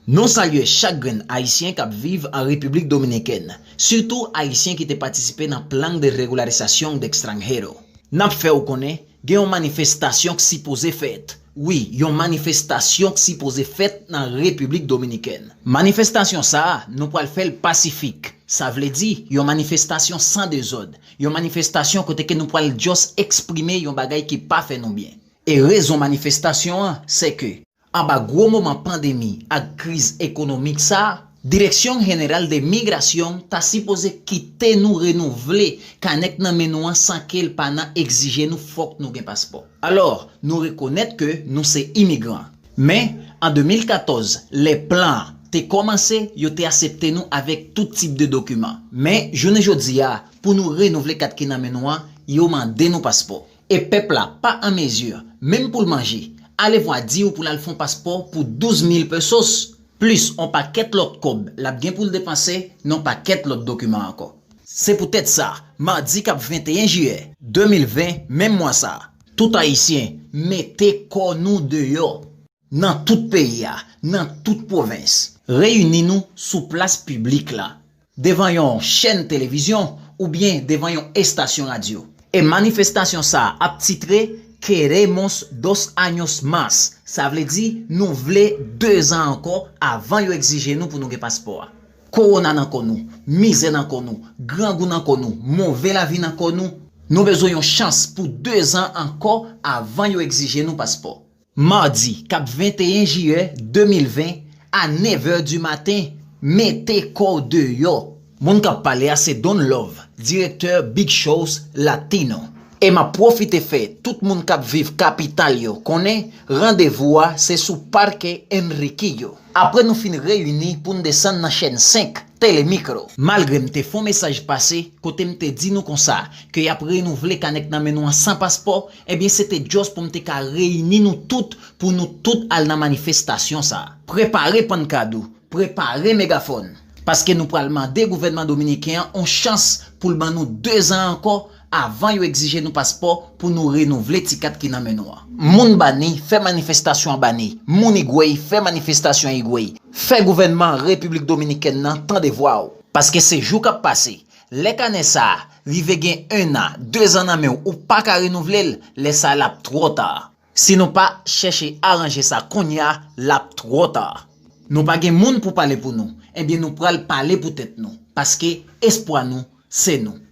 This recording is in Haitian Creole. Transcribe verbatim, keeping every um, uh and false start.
Nou salye chak grenn Ayisyen k ap viv an Repiblik Dominikèn, sitou Ayisyen ki te patisipe nan Plan de Regularización de Extranjero. N ap fè w konnen, gen yon manifestasyon k sipoze fèt. Wi, yon manifestasyon k sipoze fèt nan Repiblik Dominikèn. Manifestasyon sa a, nou pral fè l pasifik. Sa vle di, yon manifestasyon san dezòd. Yon manifestasyon kote ke nou pral just eksprime yon bagay ki pa fè nou byen. E rezon manifestasyon an, se ke anba gwo moman pandemi ak kriz ekonomik sa a, Direksyon Jeneral de Migrasyon ta sipoze kite nou renouvle kanè k nan men nou an san ke l pa nan egzije nou fòk nou gen paspò. Alò, nou rekonèt ke nou se imigran. Men, an de mil katòz, lè plan an te kòmanse, yo te aksepte nou avèk tout tip de dokiman. Men, jounen jodi a, pou nou renouvle kat ki nan men nou an, yo mande nou paspò. E pèp la pa an mezi, menm pou l manje, alevwa di w pou l al fè yon paspò pou douz mil pesos, plis yon pakèt lòt kòb l ap gen pou l depanse nan yon pakèt lòt dokiman ankò. Se poutèt sa, madi k ap venteyen jiyè de mil ven, menm mwa sa a, tout Ayisyen, mete kò nou deyò. Nan tout peyi a, nan tout pwovens, reyini nou sou plas piblik la, devan yon chèn televizyon oubyen devan yon estasyon radyo. E manifestasyon sa a ap titre Queremos dos años más. Sa vle di, nou vle dezan ankò avan yo egzije nou pou nou gen paspò a. Kowona nan kò nou, mizè nan kò nou, grangou nan kò nou, move lavi nan kò nou. Nou bezwen yon chans pou dezan ankò avan yo egzije nou paspò. Madi k ap venteyen jiyè de mil ven, a nèvè di maten, mete kò w deyò. Moun k ap pale a se Don Love, direktè Big Shows Latino. E m ap pwofite fè tout moun k ap viv kapital yo konnen randevou a se sou Parque Enriquillo. Apre nou fin reyini pou n desann nan chèn senk, Telemikro. Malgre m te fè yon mesaj pase kote m te di nou konsa ke y ap renouvle kanè k nan men nou an san paspò, ebyen se te just pou m te ka reyini nou tout pou nou tout al nan manifestasyon sa a. Prepare pann kad ou, prepare megafòn. Paske nou pral mande gouvènman dominiken an yon chans pou l ban nou dezan ankò avan yo egzije nou paspò pou nou renouvle ti kat ki nan men nou an. Moun Bani, fè manifestasyon an Bani. Moun Higüey, fè manifestasyon an Higüey. Fè gouvènman Repiblik Dominikèn nan tande vwa w. Paske se jou k ap pase. Lè kanè sa a rive gen ennan, dezan nan men w, ou pa ka renouvle l, lè sa a l ap twò ta. Si nou pa chèche aranje sa kounye a, l ap twò ta. Nou pa gen moun pou pale pou nou, ebyen nou pral pale pou tèt nou, paske espwa nou se nou.